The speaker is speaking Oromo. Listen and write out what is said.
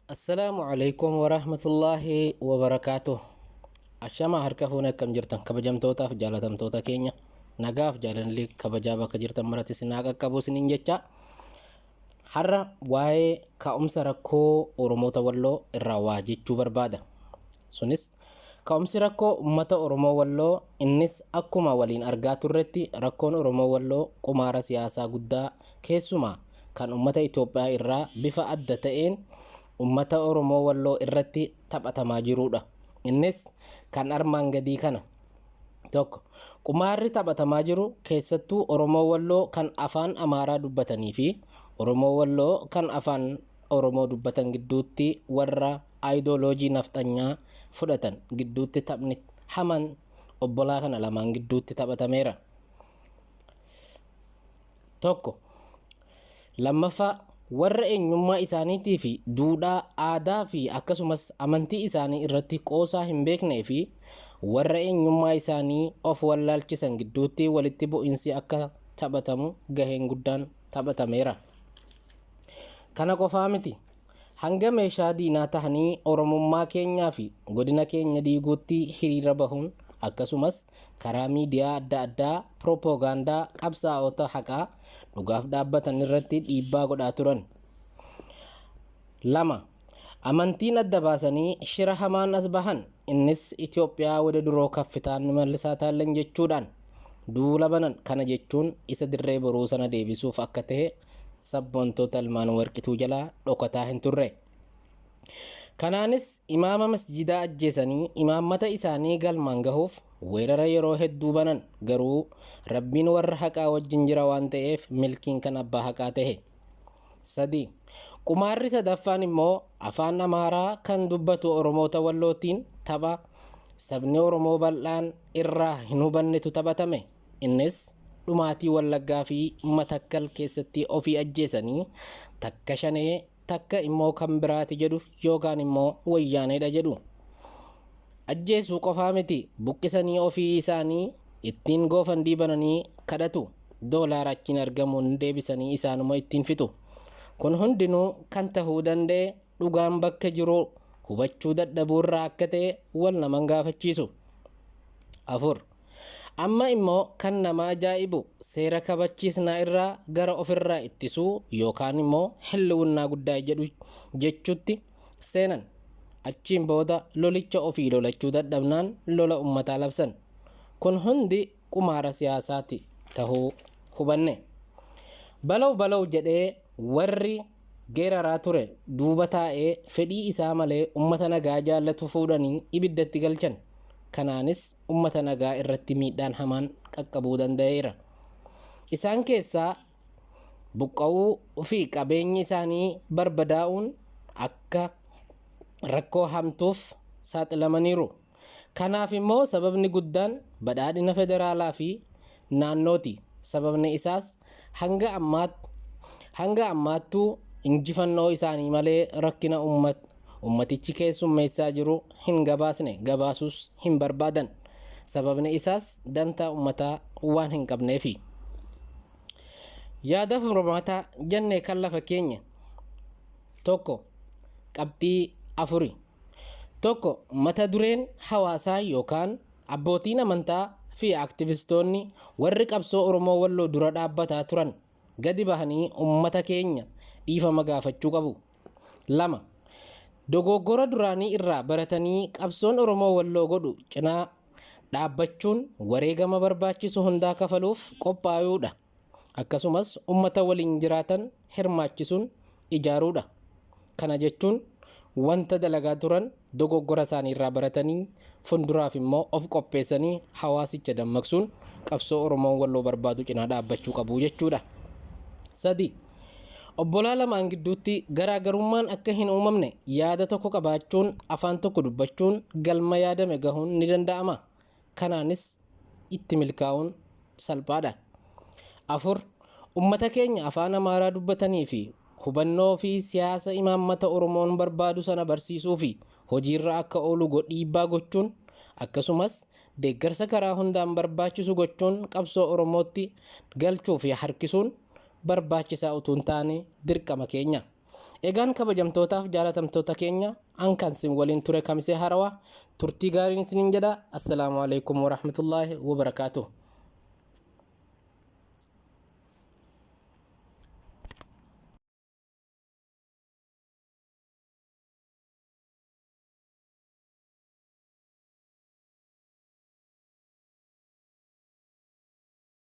Assalaamu alaikum warahmatullaahi wabarakaatuh. Ashama harka fuune, akkam jirtan kabajamtootaaf jaalatamtoota keenya? Nagaaf jaalalli kabajaa bakka jirtan maratti isin haa qaqqabu isiniin jecha, har'a waa'ee ka'umsa rakkoo Oromoota Walloo irraa waa jechuu barbaada. Sunis ka'umsi rakkoo uummata Oromoo Walloo, innis akkuma waliin argaa turretti, rakkoon Oromoo Walloo qumaara siyaasaa guddaa keessumaa kan uummata Itoophiyaa irraa bifa adda ta'een uummata Oromoo Walloo irratti taphatamaa jirudha. Innis kan armaan gadii kana. 1. Qumaarri taphatamaa jiru keessattuu Oromoo Walloo kan afaan Amaaraa dubbatanii fi Oromoo Walloo kan afaan Oromoo dubbatan gidduutti, warra aayidooloojii nafxanyaa fudhatan gidduutti taphni hamaan obbolaa kana lamaan gidduutti taphatameera. 1. Lammaffaa, warra eenyummaa isaaniitii fi duudhaa, aadaa fi akkasumas amantii isaanii irratti qoosaa hin beeknee fi warra eenyummaa isaanii of wallaalchisan gidduutti walitti bu'insi akka taphatamu gaheen guddaan taphatameera. Kana qofaa miti. Hanga meeshaa diinaa tahanii Oromummaa keenyaa fi godina keenya diiguutti hiriira bahuun, akkasumas karaa miidiyaa adda addaa piroopoogaandaa qabsaa'ota haqaa dhugaaf dhaabbatan irratti dhiibbaa godhaa turan. 2. Amantiin adda baasanii shira hamaan as bahan. Innis Itoophiyaa wada duroo kaffitaan mallisaa taallan jechuudhaan duula banan. Kana jechuun isa Dirree Boruu sana deebisuuf akka tahe sabboontoota ilmaan Warqituu jalaa dhokataa hin turre. Kanaanis imaama masjidaa ajjeesanii imaammata isaanii galmaan gahuuf weerara yeroo hedduu banan. Garuu Rabbiin warra haqaa wajjin jira waan ta'eef milkiin kan abbaa haqaa tahe. 3. Qumaarri sadaffaan immoo afaan Amaaraa kan dubbatu Oromoota Wallootiin tapha sabni Oromoo bal'aan irraa hin hubannetu taphatame. Innis dhumaatii Wallaggaa fi Matakkal keessatti ofii ajjeesanii takka Shanee, takka immoo kan biraati jedhu, yookaan immoo Wayyaaneedha jedhu. Ajjeesuu qofaa miti, buqqisanii ofii isaanii ittiin GoFundMe bananii kadhatu. Doolaara achiin argamuun deebisanii isaanuma ittiin fixu. Kun hundinuu kan tahuu danda'e dhugaan bakka jiru hubachuu dadhabuu irraa akka ta'e wal naman gaafachiisu. 4. Amma immoo kan nama ajaa'ibu seera kabachiisnaa irraa gara ofirraa ittisuu yookaan immoo hilliwunnaa guddaa jedhu jechutti seenan. Achiin booda lolicha ofii lolachuu dadhabnaan lola ummataa labsan. Kun hundi qumaara siyaasaati tahuu hubanne. Balaw balaw jedhee warri geeraraa ture duuba taa'ee fedhii isaa malee ummata nagaa jaallatu fuudhanii ibiddatti galchan. Kanaanis ummata nagaa irratti miidhaan hamaan qaqqabuu danda'eera. Isaan keessaa buqqa'uu fi qabeenyi isaanii barbadaa'uun akka rakkoo hamtuuf saaxilamaniiru. Kanaaf immoo sababni guddaan badhaadhina federaalaa fi naannooti. Sababni isaas hanga ammaattuu injifannoo isaanii malee rakkina ummatichi keessummeessaa jiru hin gabaasne, gabaasuus hin barbaadan. Sababni isaas dantaa ummataa waan hin qabneefi. Yaada furmaataa jennee kan lafa keenya 1 qabxii afuri. 1. Mata dureen hawaasaa yookaan abbootiin amantaa fi aktivistoonni warri qabsoo Oromoo Walloo dura dhaabbataa turan gadi bahanii ummata keenya dhiifama gaafachuu qabu. 2. Dogoggora duraanii irraa baratanii qabsoon Oromoo Walloo godhu cinaa dhaabbachuun wareegama barbaachisu hundaa kafaluuf qophaayuudha. Akkasumas ummata waliin jiraatan hirmaachisuun ijaaruudha. Kana jechuun wanta dalagaa turan dogoggora isaanii irraa baratanii fuulduraaf immoo of qopheessanii hawaasicha dammaqsuun qabsoo Oromoon Walloo barbaadu cinaa dhaabbachuu qabu jechuudha. 3. Obbolaa lamaan gidduutti garaagarummaan akka hin uumamne yaada tokko qabaachuun, afaan tokko dubbachuun galma yaadame gahuun ni danda'ama. Kanaanis itti milkaa'uun salphaadha. 4. Ummata keenya afaan Amaaraa dubbatanii fi hubannoo fi siyaasa imaammata Oromoon barbaadu sana barsiisuu fi hojiirra akka oolu dhiibbaa gochuun, akkasumas deeggarsa karaa hundaan barbaachisu gochuun qabsoo Oromootti galchuu fi harkisuun barbaachisaa utuu hin taane dirqama keenya. Egaan kabajamtootaaf jaalatamtoota keenya an kan sin waliin ture Kamisee Harawaa turtii gaariin isiniin jedha. Assalaamu alaikum warahmatullaahi wabarakaatuh.